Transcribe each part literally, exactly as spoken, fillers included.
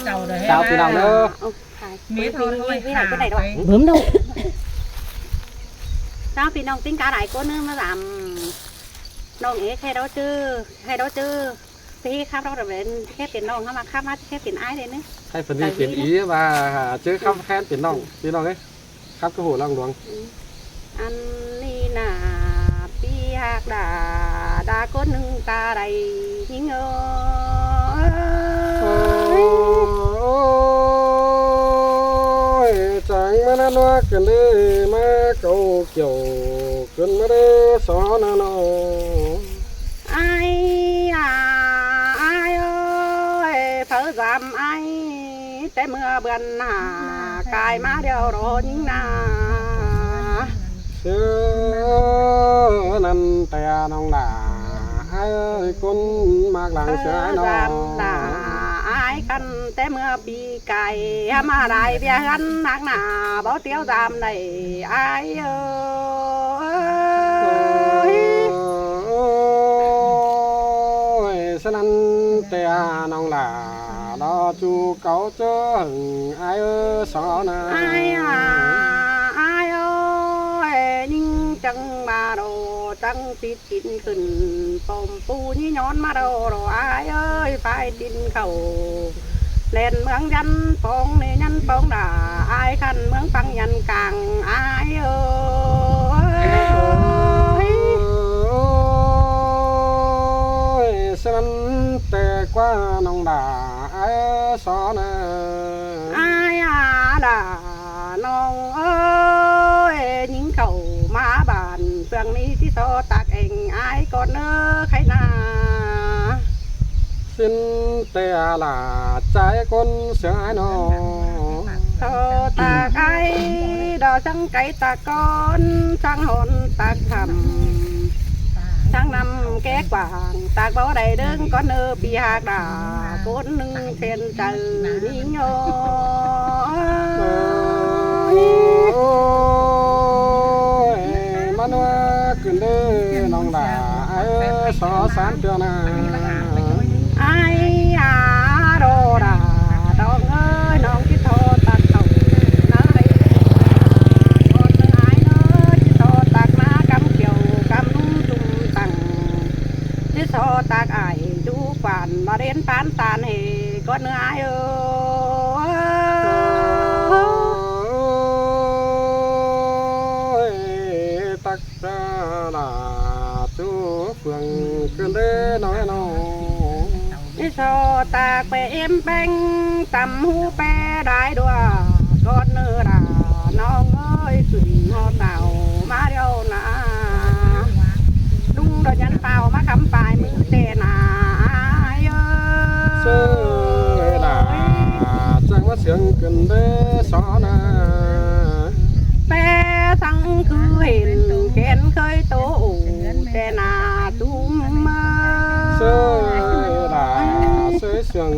Chào pi ꞌnọng ꞌnớ. Ơ, mí thon thôi, mí, mí hả, cái này đó. Bướm đâu. Chào ꞌpi ꞌnọng ꞌtếng cá đảy ꞌcốn ꞌnớ ꞌmá dăm. ꞌNọng ế khay đó chứ, khay đó chứ. Phi khắp đó là bên khép biển ꞌnọng, khắp mà khắp mà khép biển ai đấy ꞌnớ. Khay phần đi biển ý mà, chứ khắp khép biển ꞌnọng, pi ꞌnọng ới. Khắp cái hồ lăng luông. Ăn ni nả pi hạc đà, đà ꞌcốn ꞌnưng ta đảy ꞌnhính ơi. Ôi, chang ꞌmá ꞌnặn ꞌnớ ꞌcứn đi ꞌmá cáu kiẻo, ꞌcứn ꞌmá đi so ꞌnớ ꞌnớ. Ai à, ai ơi, pháư dăm ai, té ꞌmưa bươn hả, cai ꞌmá điêu ꞌlạ ꞌnhính nả. Sứa ꞌnặn té ꞌnọng đả, ai ơi, ꞌcốn ꞌmặc lăng sứa ai ꞌnọ. Pháư dăm đả, ai căn té ꞌmưa pi cai, hăm hả đảy ꞌviạk ꞌhướn ꞌnặc nả, báu ꞌtiếu dăm đảy, ai ơi. Ôi, sứa ꞌnặn té ꞌnọng đả, đó ꞌchu cáu ꞌchớ hưng ai ơi so ꞌnớ. Ai à, ai ơi, ꞌnhính chắng ꞌmá đô, chắng pít pít khửn, pom pu ꞌnhí nhón ꞌmá đô đô, ai ơi, phai tin khảu. Lên ꞌmướng dăn póng ꞌnị nhăn póng đả, ai khăn ꞌmướng păng nhăn cang, ai ơi. Ôi, sứa ꞌnặn té ꞌquá ꞌnọng đả, ai so ꞌnớ. Ai à đả ꞌnọng ơi, ꞌnhính khảu ꞌmá bản, ꞌpương ꞌnị ꞌchí so tắc eng ai ꞌcốn ꞌnớ khay nả. Sín té lả ꞌchái ꞌcốn sương ai ꞌnọ. So tắc ai, đó sương cai tắc ꞌcốn, sương hôn tắc thăm. Sương năm ké quảng, tắc báu đảy ꞌlớng ꞌcốn ꞌnớ pi hạc đả, ꞌcốn ꞌnưng phiên chaư ꞌnhính ơi. Ôi, ꞌmắn ꞌmá ꞌcứn đi ꞌnọng đả, ai ơi, so sán ꞌtưa nả. Ai à, đô đả, ꞌnọng ơi, ꞌnọng ꞌchí so tắc khảu ꞌnớ. ꞌCốn ꞌnớ ai ꞌnớ, ꞌchí so tắc ꞌmá cắm kiẻo, cắm ꞌnung tủm tẳng. ꞌChí so tắc ai, ꞌchu quản, ꞌmá đến phán san hê, ꞌcốn ꞌnớ ai ơi. Ôi, tắc đả, đả ꞌchu phường ꞌcứn đi ꞌnọng ꞌnớ. ꞌChí so tắc pé êm ꞌpéng, tăm hú pé đái đua, ꞌcốn ꞌnớ đả ꞌnọng ơi, sửng ꞌhọt tảo ꞌmá điêu nả. ꞌNung đo nhắn tảo ꞌmá khắm pái ꞌmứ ꞌtẹ nả, ai ơi. Sứa đả, chắng ꞌmá sương ꞌcứn đi so ꞌnớ. Pé săng khứ hên kén khơi tô ổ ꞌtẹ nả tủm ꞌmá. Sứa đả, sứa sương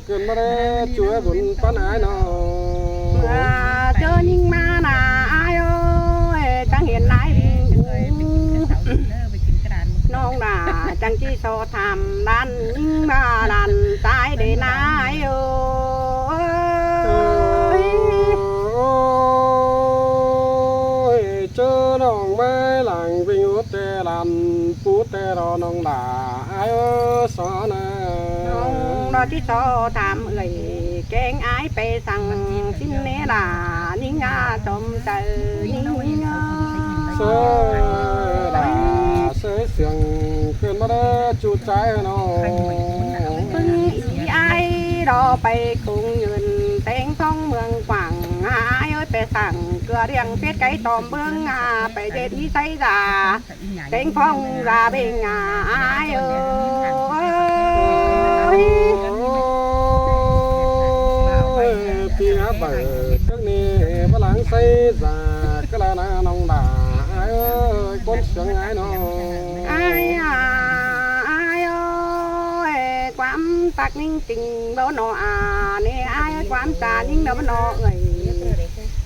ꞌcứn ꞌmá đi, ꞌchu bun ꞌpắn ai ꞌnọ. ꞌMưa ꞌchớ ꞌnhính ꞌmá nả ai ơi, chắng hên ai ꞌnung. ꞌNọng đả chắng ꞌchí so tham đan ꞌnhính ꞌmá đan tai đê nả ai ơi. Ôi, ꞌchớ ꞌnọng ꞌmá lăng ꞌvinh út ꞌtẹ đan pú ꞌtẹ đo ꞌnọng đả ai ơi so ꞌnớ. ꞌNọng đo ꞌchí so tham ưởi kéng ai pé săng sín ꞌnê đả ꞌnhính a chom chaư ꞌnhính ơi. Sứa đả, sứa sương ꞌcứn ꞌmá đi ꞌchu ꞌchái ꞌnọ. ꞌPứng ꞌí ai đo pay công nhận téng phong ꞌmướng quảng ai ơi, pé săng ꞌcứa điêng phết cáy tòm ꞌmướng a, pay ꞌdệt ꞌnị sáy dả. Téng phong dả ꞌvinh a ai ơi. Ôi, pi hák bả chắc ꞌnị bá lăng sáy dả cá đa nả ꞌnọng đả ai ơi, ꞌcốn sương ai ꞌnọ. Ai à, ai ơi, ꞌquám tắc ꞌnhính ꞌchính báu ꞌnọ à, ꞌnị ai ơi, ꞌquám ta ꞌnhính đa báu ꞌnọ ưới.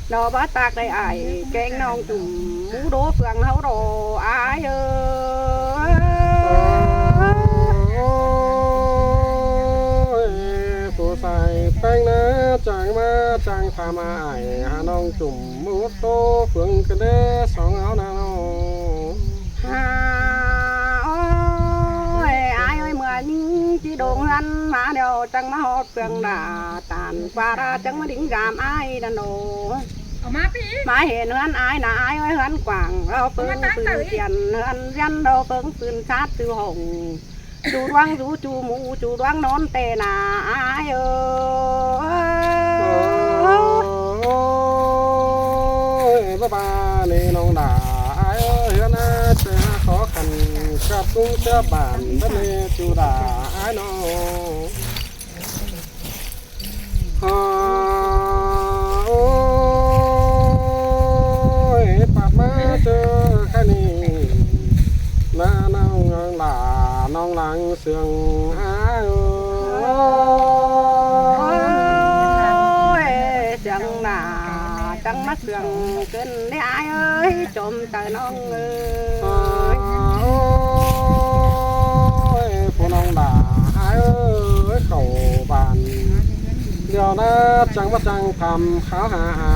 Nó bá tắc đảy ai, kéng ꞌnọng tủm mú đô phường ꞌháu đô ai ơi. Ôi, phủ sai péng Chắng ꞌmá chắng tham ải hả ꞌnọng ꞌchum ꞌmự ꞌtố phướng ꞌcứn đé song áo nả ꞌnọng. Hả, ôi, ải ơi, ꞌmưa ꞌnhính ꞌchí đông ꞌhướn ꞌmá ꞌlẹo chắng ꞌmá ꞌhọt phướng đả tản ꞌquá đả chắng ꞌmá đính dam ải nả ꞌnọng. Áo ꞌmá pi. ꞌMá hên ꞌhướn ải nả ải ơi, ꞌhướn quảng ꞌlẹo phướng pưn tiên ꞌhướn ꞌviến ꞌlẹo phướng pưn chát sư hỏng. Chu ꞌluống dú chu ꞌmú chu ꞌluống ꞌnón ꞌtẹ nả ải ơi. Ôi, báu ba ꞌnị ꞌnọng đả ải ơi, ꞌhướn ꞌnị ꞌchớ khó khăn cắp ꞌcúng cắp bản báu ꞌnị chu đả ải ꞌnọng. Hả, ôi, ꞌpặp ꞌmá ꞌchớ ꞌkhạy ꞌnị nả ꞌnọng đả ꞌnọng lăng sương ải ơi. Ôi, sương nả chắng ꞌmá sương ꞌcứn đé ải ơi, chôm chaư ꞌnọng ơi. Ôi, phủ ꞌnọng đả ải ơi, khảu bản ꞌlẹo nả chắng ꞌmá chắng tham kháo hả hả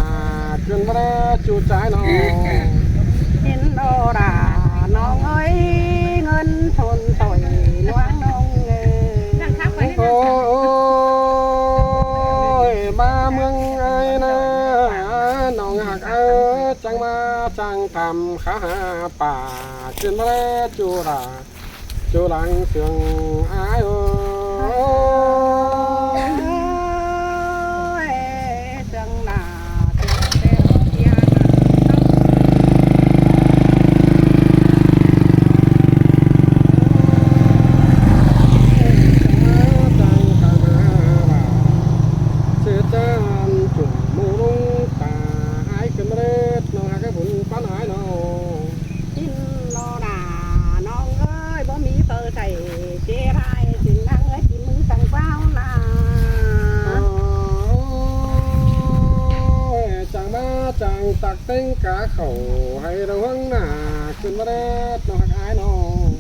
ꞌcứn ꞌmá đé chu ꞌchái ꞌnọng. Hên ꞌnọ đả ꞌnọng ơi, ꞌngớn thôn thổi ꞌluống ꞌnọng ơi. Ôi, ꞌmá ꞌmướng ải nả ꞌnọng ꞌhặc ải, chắng ꞌmá chắng tham kháo hả pả ꞌcứn ꞌmá đé chu đả chu lăng sương ải ơi. Ôi, sương nả sương ꞌtẹ ꞌhọt ꞌviạk nả. Sương chắng ꞌchum ꞌmự ꞌlung tả ải ꞌcứn ꞌmá đé ꞌnọng ꞌhặc ải, bun ꞌpắn ải ꞌnọng. Hên ꞌnọ đả ꞌnọng ơi, báu ꞌmí phaư thảy ꞌchí lai sính ꞌnăng ới, kin ꞌmứ săng ꞌquáo nả. Ôi, chắng ꞌmá chắng tặc ꞌtếng cá khảu hảư đaư ꞌhuống nả ꞌcứn ꞌmá đé ꞌnọng ꞌhặc ải ꞌnọng.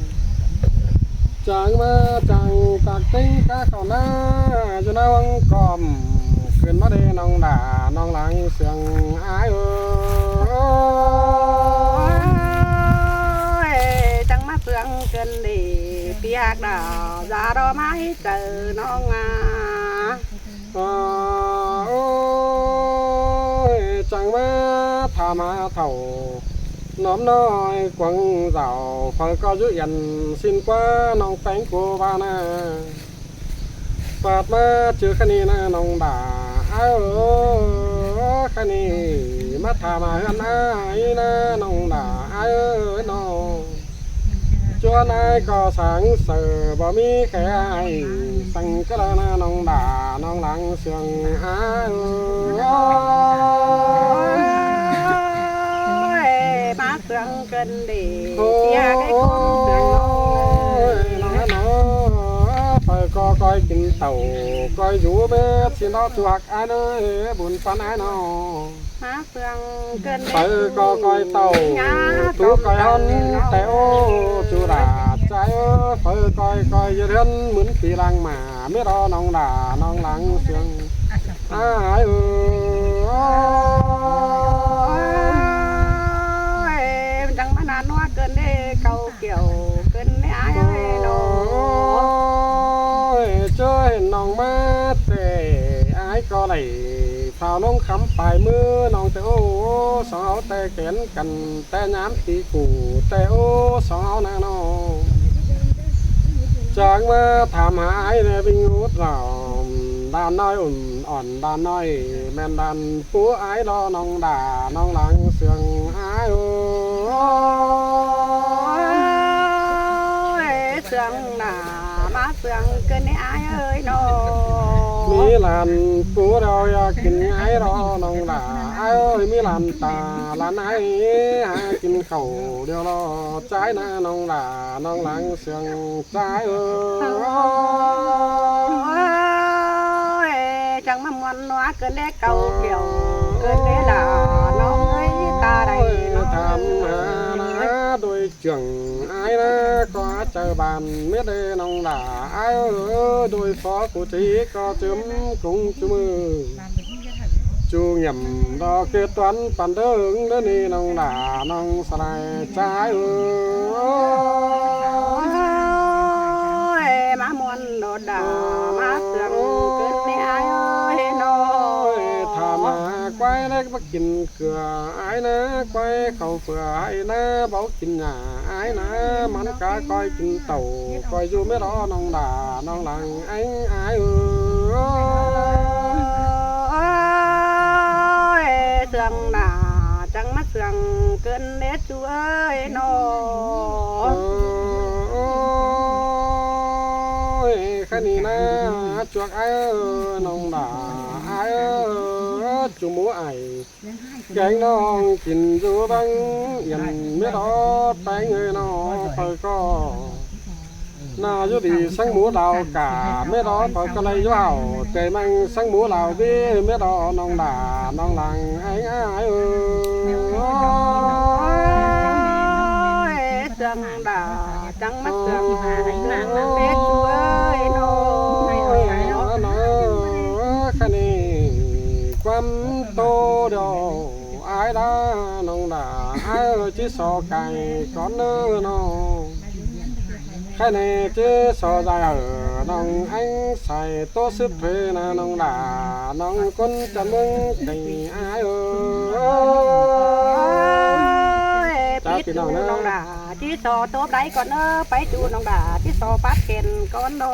Chắng ꞌmá chắng tặc ꞌtếng cá khảu nả ꞌchu nả ꞌhuống cỏm ꞌcứn ꞌmá đé ꞌnọng đả ꞌnọng lăng sương ải ơi. Ôi, chắng ꞌmá sương ꞌcứn đé ꞌviạk đả dá ꞌló ꞌmá hít chaư ꞌnọng à. Ơ, ôi, chắng ꞌmá tham hả thảu ꞌnọm ꞌnọi quảng dảo phaư ꞌcọ dú yên ꞌsịn ꞌquá ꞌnọng ꞌpéng cô ba nả. ꞌPặp ꞌmá ꞌchớ ꞌkhạy ꞌnị nả ꞌnọng đả ải ơi, ꞌkhạy ꞌnị ꞌmá tham hả ꞌhướn ải nả ꞌnọng đả ải ơi ꞌnọ. ꞌChuôn ải ꞌcọ sáng saư báu ꞌmí khe ải săng cá đaư nả ꞌnọng đả ꞌnọng lăng sương ải ơi. Ôi, ꞌmá sương ꞌcứn đé ꞌviạk ải ꞌcốn sương ꞌnọng ơi. Ôi, ꞌnọng ꞌnọ, phaư ꞌcọ ꞌcoi kin tảu ꞌcoi dú mết ꞌsịn ꞌnọ chu ꞌhặc ải ơi, bun ꞌpắn ải ꞌnọ. Phaư ꞌcọ ꞌcoi tảu, tú ꞌcoi ꞌhón ꞌtẹ ꞌô, chu đả ꞌchái ơi, phaư ꞌcoi ꞌcoi ꞌdệt ꞌhướn ꞌmướng pi lăng mả mết ꞌnọng đả ꞌnọng lăng sương ải ơi. Ôi, chắng ꞌmá nả ꞌnọa ꞌcứn đé cáu kiẻo ꞌcứn đé ải ơi ꞌnọ. Ôi, ꞌchớ hên ꞌnọng ꞌmá ꞌtẹ ải ꞌcọ đảy thảu ꞌnọng khắm pay ꞌmứ ꞌnọng ꞌtẹ ꞌô, song áo ꞌtẹ kén căn ꞌtẹ ꞌnhám ti củ ꞌtẹ ꞌô song áo nả ꞌnọng. Chắng ꞌmá tham hả ải nả ꞌvinh út lỏ đàn ꞌnọi ủn ỏn đàn ꞌnọi ꞌmen đàn pú ải ꞌló ꞌnọng đả ꞌnọng lăng sương ải ơi. Ôi, sương nả ꞌmá sương ꞌcứn đé ải ơi ꞌnọ. ꞌMí đàn pú ꞌlẹo ꞌnhá kin ải ꞌló ꞌnọng đả ải ơi, ꞌmí đàn tả đàn ải hả kin khảu ꞌlẹo ꞌló ꞌchái nả ꞌnọng đả ꞌnọng lăng sương ꞌchái ơi. Ôi, chắng ꞌmá ꞌmuôn ꞌnọa ꞌcứn đé cáu kiẻo ꞌcứn đé đả ꞌnọng ơi, ta đảy ꞌnọng tham hả nả Đôi trưởng ải ná ꞌcọ chaư bản mết đê ꞌnọng đả ải ơ, đôi phó phủ trí ꞌcọ chớm cúng ꞌchu ꞌmự. ꞌChu nghiẻm đo kế toán păn đơng đớ ꞌnị ꞌnọng đả ꞌnọng sa lai ꞌchái ơ. Ôi, ꞌmá muôn đo đả, ꞌmá sương cơn ꞌnị ải ơi ꞌnọ. Ôi, thả ꞌmá ꞌquái đếc báu kin cưa ải ná, ꞌquái khảu phưa ải ná báu kin nhả ải ná, mẳn cá ꞌcoi kin tảu, ꞌcoi dú mết đo ꞌnọng đả ꞌnọng lăng ꞌéng ải ơ. Ôi, sương đả chắng ꞌmá sương cơn đế ꞌchu ơi ꞌnọ. Ôi, ꞌkhạy ꞌnị ná chuộc ải ơ, ꞌnọng đả ải ơ, ꞌchu mú ải kéng ꞌnọng kin dú bang, yến mết đo ꞌpéng ơi ꞌnọ, phaư ꞌcọ ꞌná dú đi ꞌsướng mú đao cả mết đo, phaư ꞌcọ đảy dú hảu, ꞌtẹ ꞌmăng ꞌsướng mú đao ꞌviạk mết đo ꞌnọng đả ꞌnọng lăng ꞌéng ải ơ. Ôi, sương đả chắng ꞌmá sương cơn đế ꞌchu ơi ꞌnọ. Ôi, ꞌnọng ꞌnọ, ꞌkhạy ꞌnị ꞌquám ꞌtố điêu ải đa ꞌnọng đả ải ơ, ꞌchí so cai cón ꞌnớ ꞌnọng. ꞌKhạy ꞌnị ꞌchí so dai hảư ꞌnọng ꞌéng sai ꞌtố sứp phê ꞌna ꞌnọng đả ꞌnọng ꞌcốn chăn ꞌmướng cai ải ơ. Ôi, chả pít ꞌpi ꞌchu ꞌnọng ꞌnớ. ꞌNọng đả ꞌchí so tốp đáy cón ꞌnớ, pay ꞌchu ꞌnọng đả ꞌchí so pắt khen cón ꞌnọ.